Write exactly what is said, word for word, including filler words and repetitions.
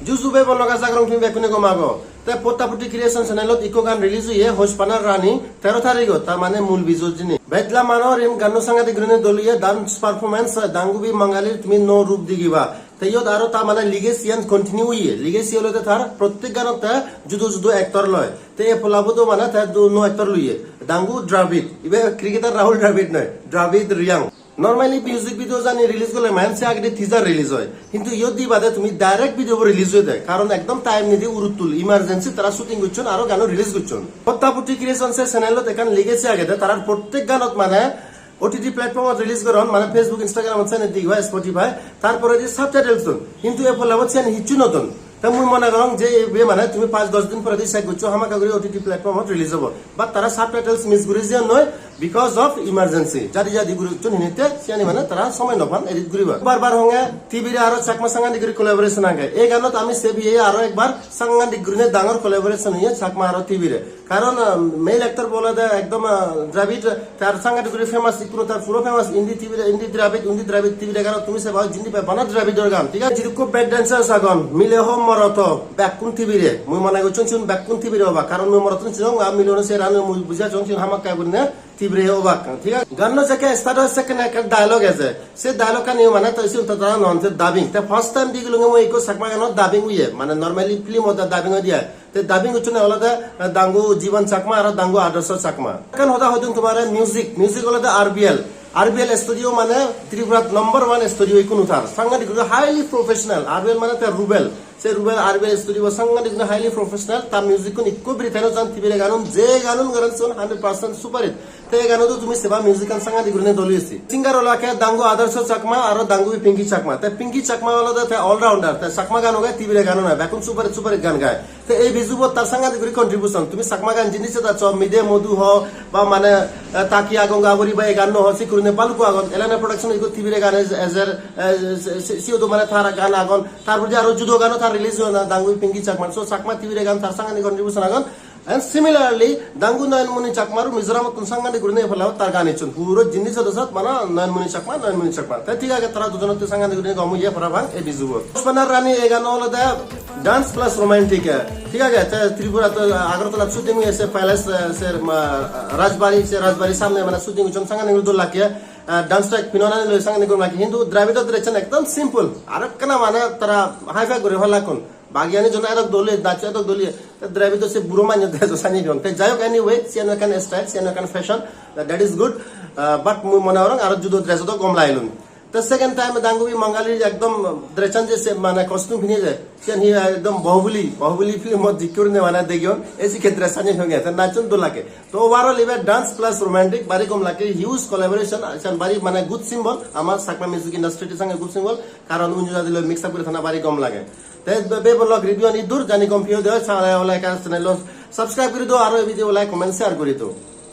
Ju ju bhei bon lok, aja gorong tumi bekkune gom ago. Te Pottapotti Creation channelot ikko gan release oye, Hojpanar Rani, tero tarigot, tar mane mul bijor dine. Bedla Manorim ganno sangadik gurine dol oye, dance performance Dangubi Mangalir tumi nuo rup digiba. Te iyot aro tar mane legacy an continue oye. Legacy olode tar prottek ganot te judo judo actor loi. Te ei polabo do mane te do nuo actor loye. Dangu Dravid. Ibe cricketer Rahul Dravid noi. Dravid Riyang. Normally music video jani release gorle mane se agedi teaser release oi. Hintu iyot di bade tumi direct video bo release oye de. Karon ekdom time nidi uruttul emergency tara shooting gocchon aro gano release gocchon. Pottapotti Creation se channelot ekkan legacy agede, tarar prottek ganot mane O T T platformot release goron, mane Facebook, Instagramot sene digiba, Spotify, tar poredi subtitles don. Hintu ei polabot siyan hissu no don. Te mui mone gorong je ibe mane tumi pach dosh din poredi check goccho, hamakkai guri O T T platformot release obo. But tara subtitles miss guri jeyon noi because of emergency. Jadi jadi guri gocchon, hinitte siyani mane tara somoy no pan edit guribar. Bar bar honge T V re aro Chakma sangadik guri collaboration age. Ei ganot ami sebi aro ekbar sangadik gurine dangor collaboration oye Chakma aro T V re. Karon, ah, male actor bo olode ekdom, ah, Dravid, tar sangadik guri famous, ikkunu tar puro famous, Hindi T V re, Hindi Dravid, Hindi Dravid T V re, karon tumi seba oi jindi pe bana Dravidor gan, thik age? Jidukko bad dancers agon, mile ho morot ho, bekkun T V re. Mui mone gocchong sigun bekkun T V re obak, karon mui morottun sinong, ar mile hone se rani mui buji achong, sigun hamakkai gurine T V re obak, thik age? Ganno jekke start oi sekkene ekkan dialogue eje, se dialogue ani mane to sigun to tara non se dubbing. Te first time digilunge mui ikko Chakma ganot dubbing oye, mane normally film ot dubbing oi diye. Te dubbing gocchonde olode, eh, Dangu Jiban Chakma aro Dangu Adarsh Chakma. Ekkan hoda hoidung tomare music, music olode R B L. R B L studio mane Tripurat number one studio ikkunu tar. Sangadik guri highly professional. R B L mane te Rubel. Se Rubel R B L studio bo sangadik guri highly professional. Ta music kun ikko Britain-o jan T V re ganun, je ganun garan sun hundred percent super hit. Te ei gano do tumi seba music an sangadik gurine dol oye. Singer olakke Dangu Adarsh Chakma aro Dangubi Pinky Chakma. Te Pinky Chakma olode te all rounder. Te Chakma gano gai, T V re gano noi, bekkun super hit, super hit gan gai. Te ei bijubot tar sangadik guri contribution. Tumi Chakma gan jindi seda cho, Mide Modu ho, ba mane, eh, Taki Agong Gaburi ba ei ganno ho, sikkurine balukko agon. Elena Production ikko T V re gan ejer, eh, si-, si-, siyodo mane tar gan agon. Tar poredi aro judo gano tar release oye na, Dangubi Pinky Chakma. So Chakma T V re gan tar sangadik contribution agon. And similarly, Dangu Noyonmoni Chakmaru Mizoramottun sangadik gurine ei pala tar gan icchon. Puro jindi sodo sat mane Noyonmoni Chakma, Noyonmoni Chakma. Te thik age, tara dujonotte sangadik gurine gom oye parapang ei bijubot. Hojpanar Rani ei gano olode dance plus romantic, eh, thik age? Te Tripura to Agartala shooting oye se palace, eh, se, ma, Rajbari, se Rajbari samne mane shooting gocchon, sangadik guri dol lage. Eh, dance track pinonani loi sangadik guri lage. Hintu Dravidor dress an ekdom simple. Aro ekkana mane tara high-fi guri holakkon. Bagiyani jono edok dol oye, dance edok dol oye. Te Dravido se buro manye dress o sanye piyong. Te jai hok, anyway, siyan ekkan style, siyan ekkan fashion, that is good. Uh, but mui mone gorong aro judo dress o do gom lagilun. Te second time Dangubi Mangali ekdom dress an je se mane costume pini je, siyan hi ekdom Bahubali, Bahubali film ot jikke gurine mane degiyon, e sikke dress sanye piyong, te nachon dol lage. To overall ibe dance plus romantic bari gom lage, huge collaboration, siyan bari mane good symbol, amar Chakma music industry sange good symbol, karon unni jadi loi mix up guri thana bari gom lage. Te be-, bebon lok review ani dur, jani gom piyo de oi, sale ole ekka channel lo subscribe guri do, aro ei video like, comment, share guri do.